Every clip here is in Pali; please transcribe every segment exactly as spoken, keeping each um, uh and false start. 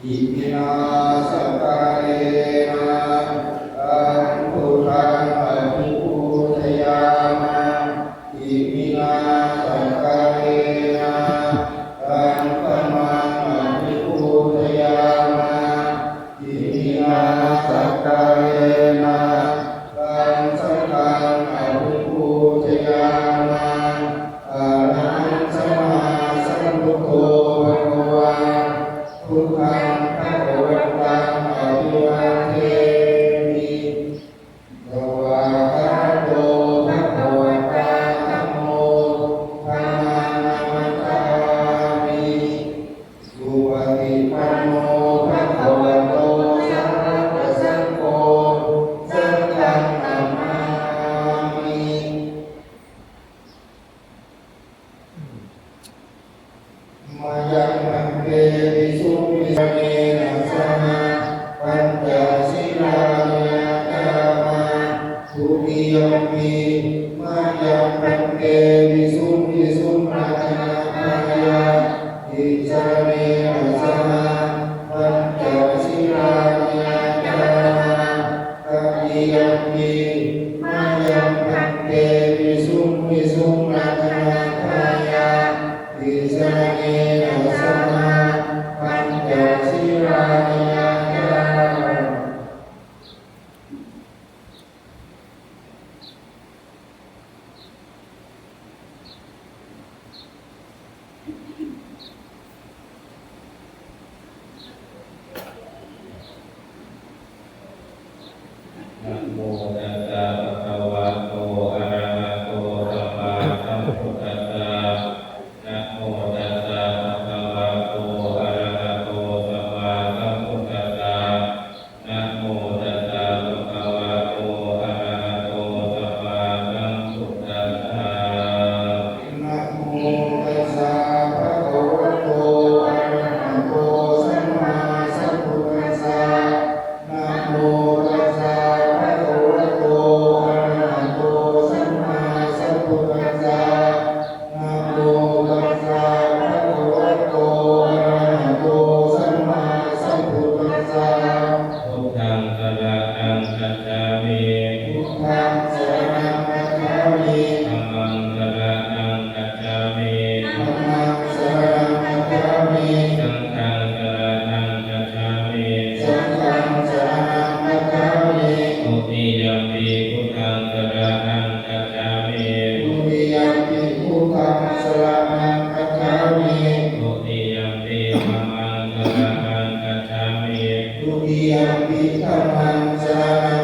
Iminā sakkārena taṃ buddhaṃ abhipūjayāma. Iminā sakkārena taṃ dhammaṃ abhipūjayāma. Iminā sakkārena taṃ saṅghaṃ abhipūjayāma. Arahaṃ sammāsambuddho bhagavā, buddhaṃ bhagavantaṃ abhivādemi. Svākkhāto bhagavatā dhammo, dhammaṃ namassāmi. Supaṭipanno bhagavato sāvakasaṅgho, saṅghaṃ namāmi. Mayaṃ bhante visuṃ visuṃ saraṇena saha pañca sīlāni yācāma. Dutiyampi mayaṃ bhante visuṃ visuṃ rakkhaṇatthāya tisaraṇena saha pañca sīlāni yācāma. Tatiyampi mayaṃ bhante visuṃ visuṃ rakkhaṇatthāya tisaraṇena saha pañca sīlāni yācāma. Namo tassa bhagavato arahato sammāsambuddhassa. Namo tassa bhagavato arahato sammāsambuddhassa. Namo tassa bhagavato arahato sammāsambuddhassa. Namo tassa bhagavato arahato sammāsambuddhassa. Namo tassa bhagavato arahato sammāsambuddhassa. Namo tassa bhagavato arahato sammāsambuddhassa. Buddhaṃ saraṇaṃ gacchāmi. Buddhaṃ saraṇaṃ gacchāmi. Dhammaṃ saraṇaṃ gacchāmi. Dhammaṃ saraṇaṃ gacchāmi. Saṅghaṃ saraṇaṃ gacchāmi. Saṅghaṃ saraṇaṃ gacchāmi. Dutiyampi buddhaṃ saraṇaṃ gacchāmi. Dutiyampi buddhaṃ saraṇaṃ gacchāmi. Dutiyampi dhammaṃ saraṇaṃ gacchāmi. Dutiyampi dhammaṃ saraṇaṃ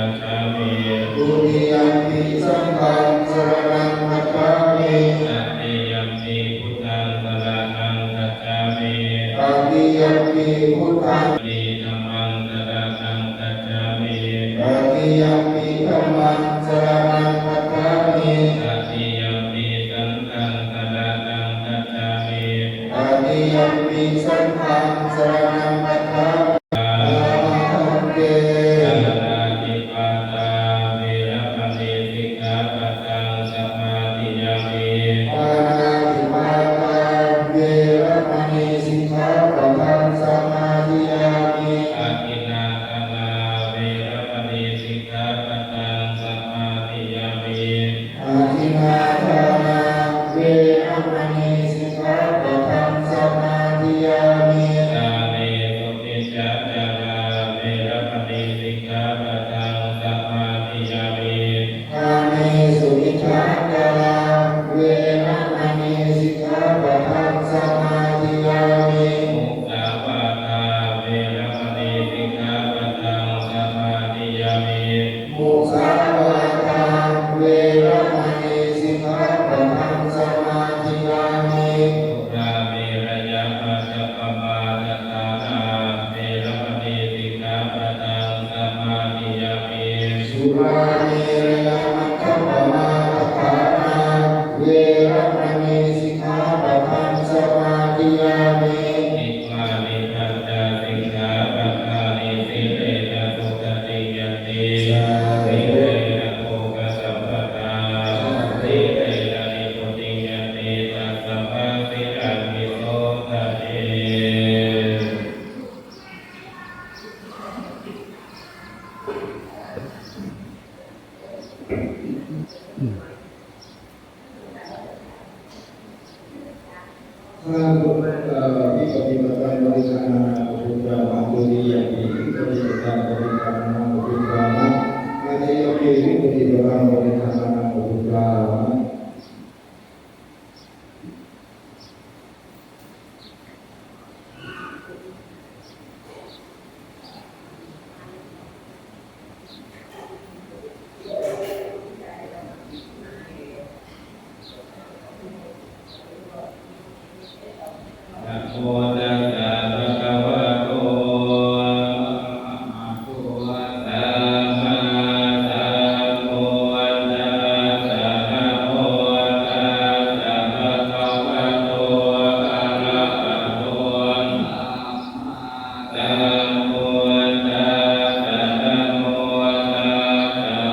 gacchāmi. Dutiyampi saṅghaṃ saraṇaṃ gacchāmi. Dutiyampi saṅghaṃ saraṇaṃ gacchāmi. Tatiyampi buddhaṃ saraṇaṃ gacchāmi. Tatiyampi buddhaṃ. Dhammaṃ saraṇaṃ gacchāmi. Tatiyampi dhammaṃ saraṇaṃ gacchāmi. Tatiyampi saṅghaṃ saraṇaṃ gacchāmi. Tatiyampi saṅghaṃ saraṇaṃ gacchāmi. Sāmā bhante. Pāṇātipātā veramaṇī sikkhāpadaṃ samādiyāmi. Pāṇātipātā veramaṇī sikkhāpadaṃ samādiyāmi. Adinnādānā veramaṇī sikkhāpadaṃ samādiyāmi. Adinnādānā veramaṇī sikkhāpadaṃ samādiyāmi. Kāmesu micchācārā veramaṇī sikkhāpadaṃ samādiyāmi. Kāmesu micchācārā veramaṇī sikkhāpadaṃ samādiyāmi. Musāvādā veramaṇī sikkhāpadaṃ samādiyāmi. Musāvādā veramaṇī sikkhāpadaṃ samādiyāmi. Surāmerayamajjapamādaṭṭhānā veramaṇī sikkhāpadaṃ samādiyāmi. Surāmerayamajjapamādaṭṭhānā veramaṇī sikkhāpadaṃ samādiyāmi. Imāni pañca sikkhāpadāni. Sīlena sugatiṃ yanti, sīlena bhogasampadā, sīlena nibbutiṃ yanti, tasmā Sādhu, eh, vipattipattaṃ paṭiggaṇhānaṃ uppajjhāma, dutiyampi vipattipattaṃ paṭiggaṇhānaṃ uppajjhāma, tatiyampi vipattipattaṃ paṭiggaṇhānaṃ uppajjhāma. Namo tassa bhagavato arahato sammāsambuddhassa. Namo tassa bhagavato arahato sammāsambuddhassa. Namo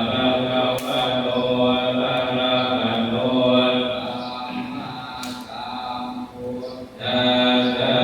tassa bhagavato arahato sammāsambuddhassa.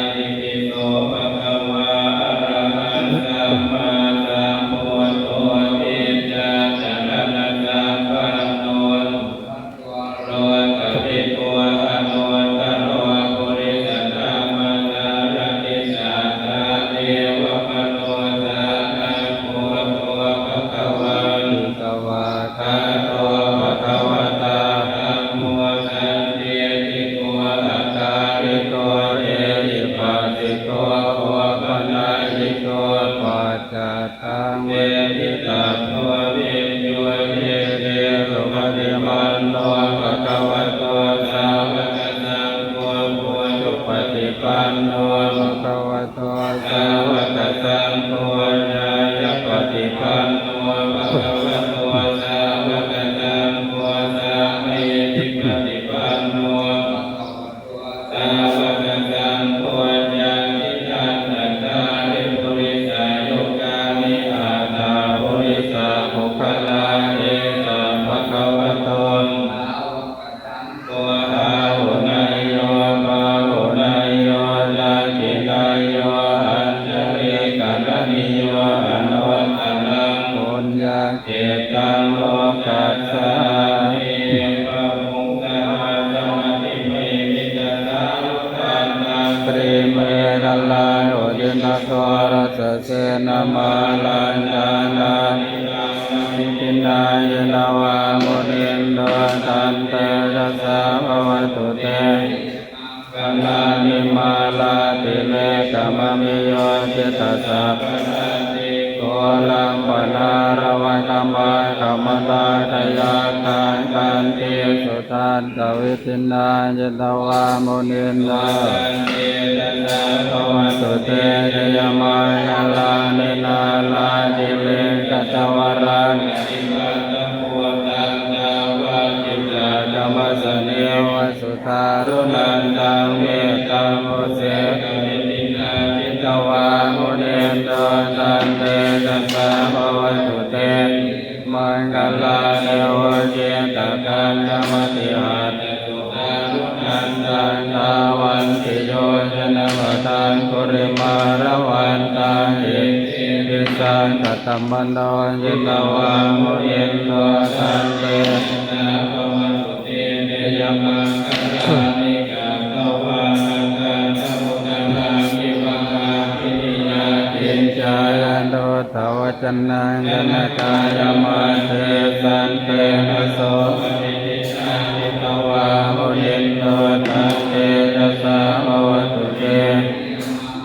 Itipi so bhagavā arahaṃ sammāsambuddho vijjācaraṇasampanno sugato lokavidū anuttaro purisadammasārathi satthā devamanussānaṃ buddho bhagavāti. Svākkhāto bhagavatā dhammo sandiṭṭhiko akāliko ehipassiko opanayiko paccattaṃ veditabbo viññūhīti. Supaṭipanno bhagavato sāvakasaṅgho, ujupaṭipanno bhagavato sāvakasaṅgho, ñāyapaṭipanno bhagavato sāvakasaṅgho, sāmīcipaṭipanno bhagavato sāvakasaṅgho, yadidaṃ cattāri purisayugāni aṭṭha purisapuggalā, esa bhagavato sāvakasaṅgho, āhuneyyo pāhuneyyo dakkhiṇeyyo añjalikaraṇīyo anuttaraṃ puññakkhe ttaṃ lokassāti. Bāhuṃ sahassamabhinimmitasāvudhantaṃ, grīmekhalaṃ uditaghorasasenamāraṃ, dānāditthamsavidhinā jitavā munindo, tantejasā bhavatu te maṅgalāni. Mārātirekamabhiyujjhitasabbarattiṃ, ghorampanāḷavakamakkhamathaddhayakkhaṃ, khantīsudantavidhinā jitavā munindo, tantejasā bhavatu te jayamaṅgalāni. Nāḷāgiriṃ gajavaraṃ atimattabhūtaṃ, dāvaggicakkamasanīva sudāruṇantaṃ, mettambusekavidhinā jitavā munindo, tantejasā bhavatu te jayamaṅgalāni. Ukkhittakhaggamatihatthasudāruṇantaṃ, dhāvantiyojanapathaṅgulimālavantaṃ, iddhībhisaṅkhatamano jitavā munindo, tantejasā bhavatu te jayamaṅgalāni. Katvāna kaṭṭhamudaraṃ iva gabbhinīyā, ciñcāya duṭṭhavacanaṃ janakāyamajjhe, santena somavidhinā jitavā munindo, tantejasā bhavatu te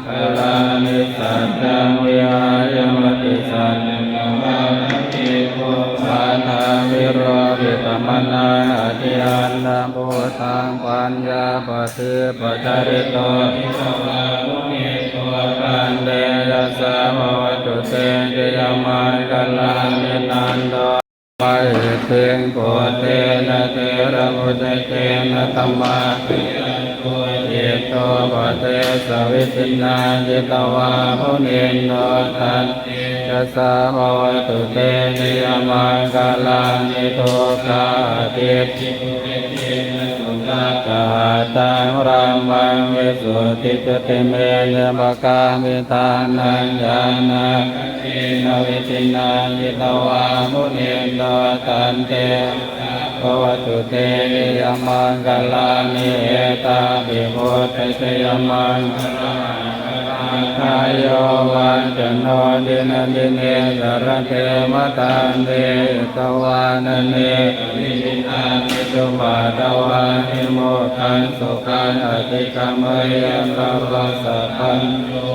maṅgalāni. Saccaṃ vihāya matisaccakavādaketuṃ, vādābhiropitamanaṃ atiandhabhūtaṃ, paññāpadīpajalito jitavā munindo, tantejasā bhavatu te jayamaṅgalāni. Nando mahiddhiṃ puttena therabhujagena damāpayanto, iddhūpadesavidhinā jitavā munindo, tantejasā bhavatu te jayamaṅgalāni. Duggāhadiṭṭhibhujagena Sakkahātaṃ brahmaṃ visuddhijutimiddhibakābhidhānaṃ ñāṇāgadena vidhinā jitavā munindo tantejasā bhavatu te jayamaṅgalāni. Etāpi buddhajayamaṅgalaaṭṭhagāthā yo vācano dinadine sarate matandī hitvānanekavividhāni cupaddavāni mokkhaṃ sukhaṃ adhigameyya naro sapañño.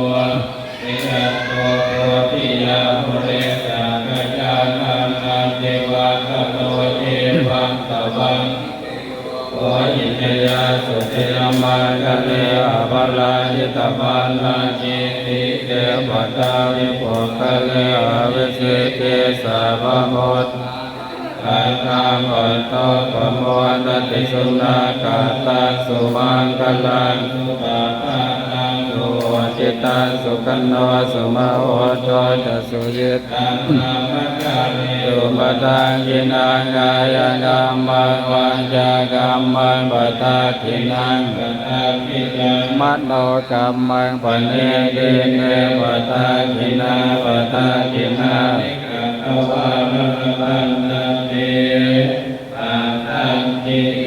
Jayanto bodhiyā mūle sakyānaṃ nandivaḍḍhano evaṃ tvaṃ vijayo hohi jayassu jayamaṅgale aparājitapallaṅke sīse paṭhavipokkhare abhiseke sabbabuddhānaṃ aggappatto pamodati. Sunakkhattaṃ sumaṅgalaṃ supabhātaṃ suhuṭṭhitaṃ sukhaṇo sumuhutto ca suyiṭṭhaṃ brahmacārisu padakkhiṇaṃ kāyakammaṃ vācākammaṃ padakkhiṇaṃ padakkhiṇaṃ manokammaṃ paṇidhī te padakkhiṇā padakkhiṇāni katvāna labhantatthe padakkhiṇe.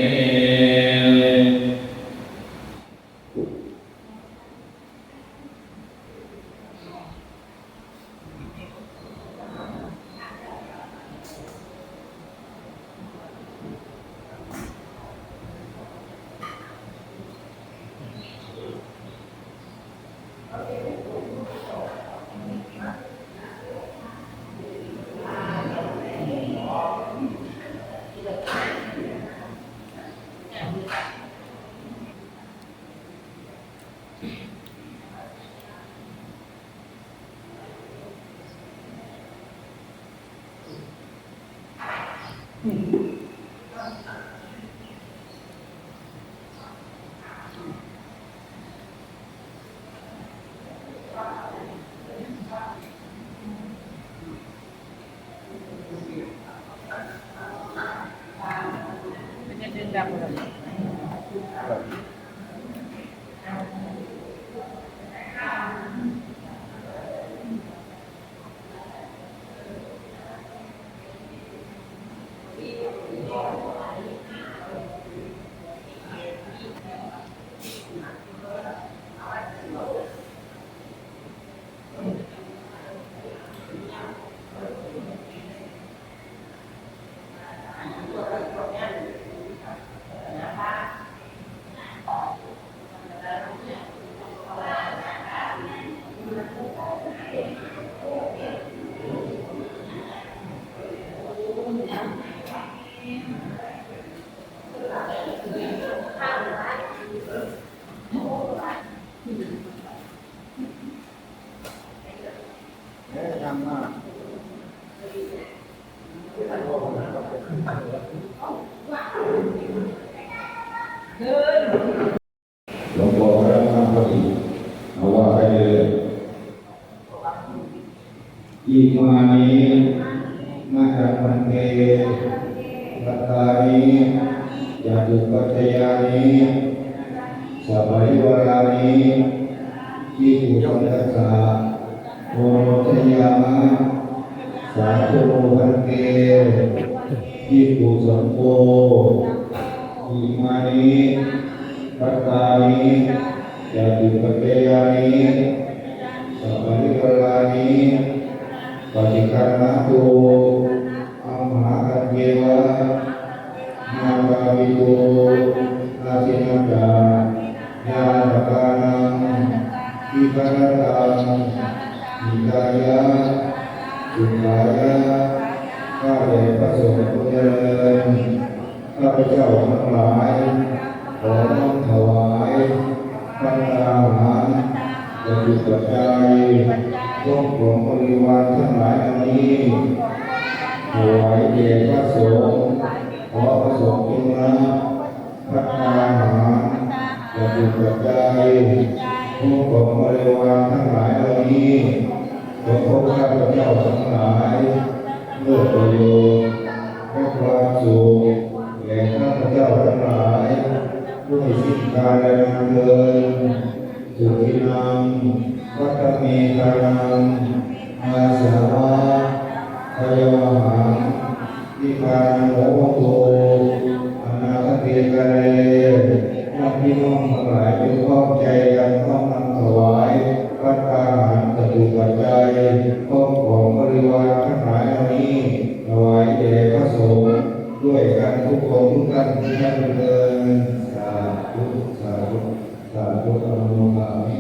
Hluṅpok Ratanapaṇṇi, ເອົາວ່າໄປເລື້ອຍ. Imāni mayaṃ bhante bhattāni catupaccayāni saparivārāni bhikkhusaṅghassa oṇojayāma. Sādhu no bhante bhikkhusaṅgho imāni bhattāni catupaccayāni saparivārāni paṭiggaṇhātu. Amhākañceva mātāpituādañca ñātakānaṃ idarataṃ hitāya sukhāya. ຂ້າແດ່ພະສົງຜູ້ຈະເລີນ, ຂ້າພະເຈົ້າທັງຫຼາຍຂໍນ້ອມຖວາຍພັດຕາຫານ ປັດຈຸປັດໄຈ ພ້ອມຂອງບໍລິວານທັງຫຼາຍເຫຼົ່ານີ້ ຖວາຍແກ່ພະສົງ. ຂໍພະສົງຈົ່ງຮັບ ພັດຕາຫານ ປັດຈຸປັດໄຈ ພ້ອມຂອງບໍລິວານທັງຫຼາຍເຫຼົ່ານີ້ ຈົ່ງພົບຂ້າພະເຈົ້າທັງຫຼາຍ ເພື່ອປະໂຫຍດ ແລະ ຄວາມສຸກແກ່ຂ້າພະເຈົ້າທັງຫຼາຍ. ด้วยสิ้นกาลนานเทอญ Sukhinaṃ vata me kāyaṃ vācāya va kāyaviharena sikhānamohotu. Anāgate kāle ญาติพี่น้องทั้งหลายจงพร้อมใจกันน้อมนำถวายภัตตาหารจตุปัจจัย พร้อมของบริวารทั้งหลายเหล่านี้ ถวายแด่พระสงฆ์ด้วยกันทุกคนทุกท่านทุกท่านเทอญ สาธุ สาธุ สาธุ อนุโมทามิ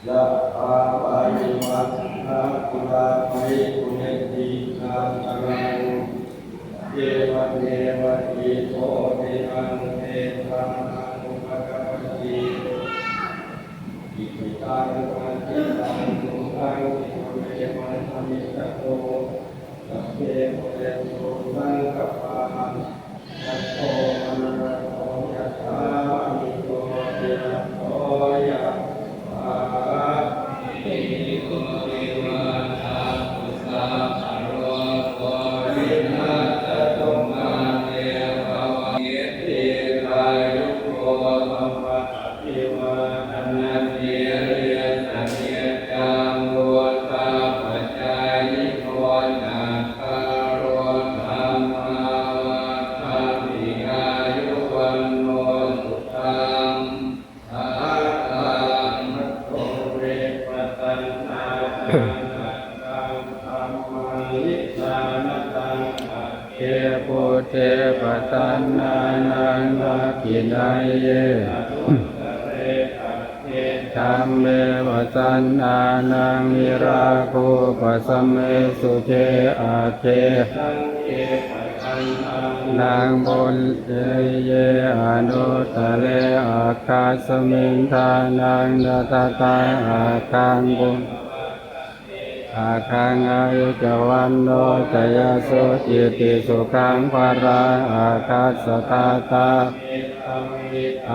Yathā vārivahā pūrā paripūrenti sāgaraṃ, evameva ito dinnaṃ petānaṃ upakappati. Icchitaṃ patthitaṃ tumhaṃ khippameva samijjhatu, sabbe pūrentu saṅkappā, cando paṇṇaraso yathā, maṇi jotiraso yathā. Buddhe pasannānaṃ dakkhiṇeyye dhamme pasannānaṃ virāgūpasame suje agge naṃ buddheye anuttare aggasmiṃ dānaṃ dadataṃ aggaṃ puññaṃ aggaṃ āyu ca vaṇṇo ca yaso kitti sukhaṃ balaṃ aggassa dātā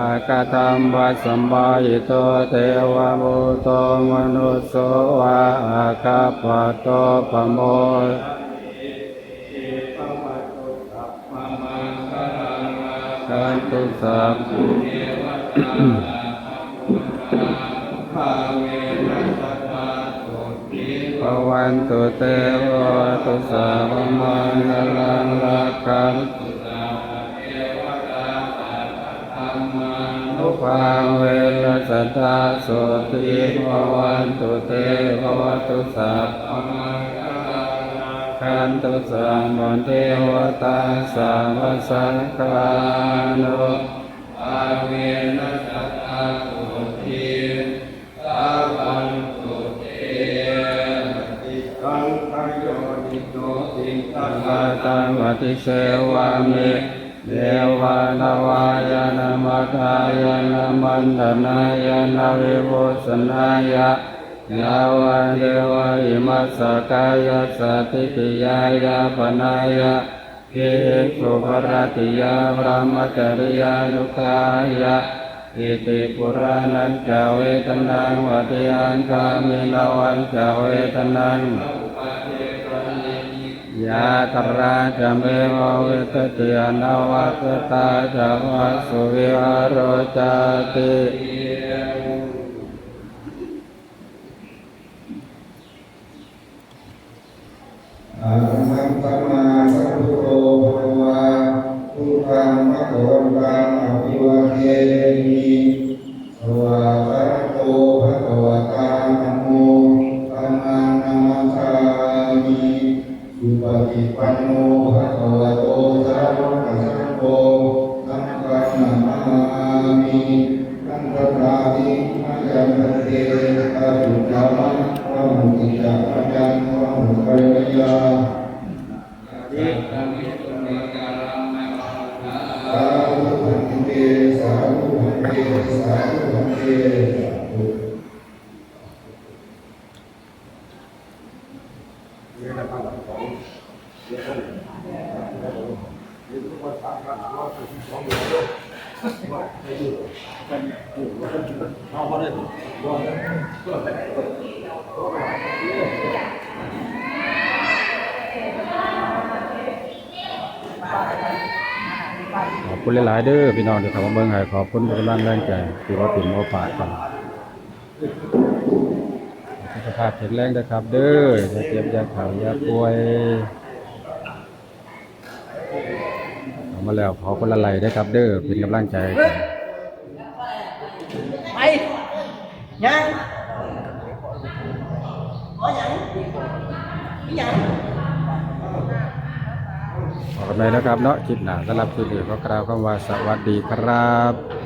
aggadhammasamāhito devabhūto manusso vā aggappatto pamo rakkhantu sabba bhavantu te bhavatu sabbamaṅgalaṃ rakkhantu sabbadhammānubhāvena sadā sotthī bhavantu te bhavatu sabbamaṅgalaṃ rakkhantu sabbadevatā sabbasaṅghānubhāvena sadā sotthī bhavantu te. Paṭisaṅkhayonino piṇḍapātaṃ paṭisevāmi, neva davāya na madāya na maṇḍanāya na vibhūsanāya, yāvadeva imassa kāyassa ṭhitiyā yāpanāya vihiṃsuparatiyā brahmacariyānuggahāya. Iti purāṇañca vedanaṃ paṭihaṅkhāmi navañca vedanaṃ na uppajjhesaññī, yātrā ca me bhavissati anavajjatā ca phāsuvihāro cāti. Arahaṃ sammāsambuddho bhagavā, buddhaṃ bhagavantaṃ abhivādemi. Svākkhāto bhagavatā dhammo, dhammaṃ namassāmi. Supaṭipanno bhagavato sāvakasaṅgho, saṅghaṃ namāmi. Handa ขอบคุณหลายๆเด้อพี่น้องที่เข้ามาเบิ่งให้ ขอบคุณทุกกำลังแรงใจที่บ่ถิ่มบ่ปะกัน สุขภาพแข็งแรงนะครับเด้อ อย่าเจ็บอย่าไข้อย่าป่วย เข้ามาแล้วขอคนละไลค์นะครับเด้อ เป็นกำลังใจกัน ไป ย่าง ขอหยัง อีหยัง พบกันใหม่นะครับเนาะ คลิปหน้า สำหรับคลิปนี้ขอกล่าวคำว่าสวัสดีครับ